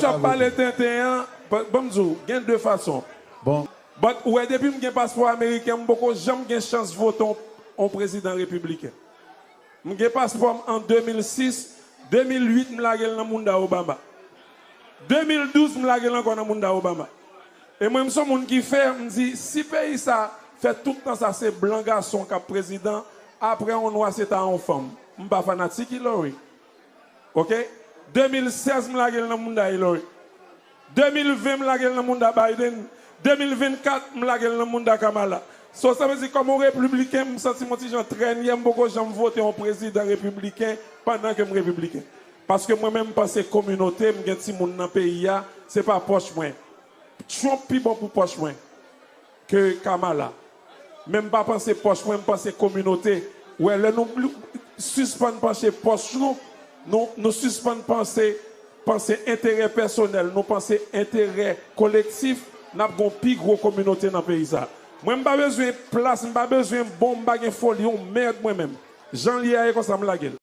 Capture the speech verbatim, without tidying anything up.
Sa ap pale tenten an, ban m di w, gen de fason. Bon. But ou wè, depi m gen paspò ameriken, m poko janm gen chans vote yon, yon prezidan repibliken. M gen paspò m an de mil sis, de mil uit m lage l nan mounda Obama. De mil douz m lage l ankò nan mounda Obama. E mwen m se yon moun ki fè, m di, si peyi sa fè tout tan sa se blan gason k ap prezidan, apre yon nwa se ta yon fanm. M pa fanatik Hillary. Oke? De mil sèz m lage l nan mounda Hillary. De mil ven m lage l nan mounda Biden. De mil vennkat m lage l nan mounda Kamala. So sa vle di kòm yon repibliken m santi m yon ti jan trènyè, m poko janm vote yon prezidan repibliken pandan ke m repibliken. Paske mwen menm m panse kominote, m gen timoun nan peyi a, se pa pòch mwen. Trump pi bon pou pòch mwen ke Kamala. Men m pa panse pòch mwen, m panse kominote. Wè, lè nou bli- sispann panse pòch nou, nou, nou sispann panse, panse enterè pèsonèl, nou panse enterè kolektif, n ap gon pi gwo kominote nan peyi sa. Mwen m pa bezwen plas, m pa bezwen bon, m pa gen foli, yon mèd mwen menm. Jan l ye a, e konsa m lage l.